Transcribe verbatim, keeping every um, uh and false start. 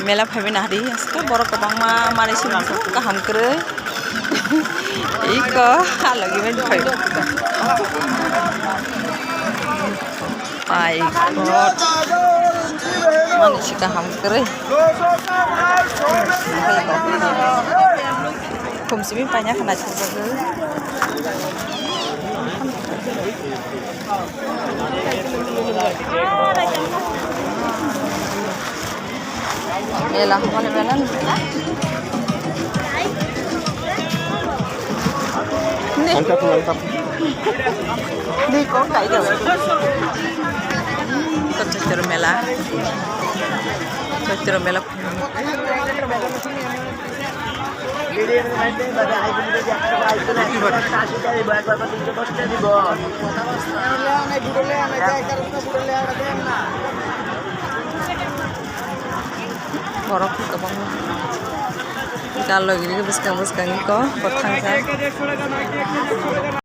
Mela phaiwi nahdi, aske borok kwbangma manwi simi kaham kwrwi. Iko halogwi bai phai. My God. Manwi si kaham kwrwi. Khum simi paina khana chajagwi. Mela, mane mela ni mela. Ni. Ni kok kai do. Kok chachar mela. Chachar mela. Borok kwbangma. Gallogi bwskang bwskango bwthang jak.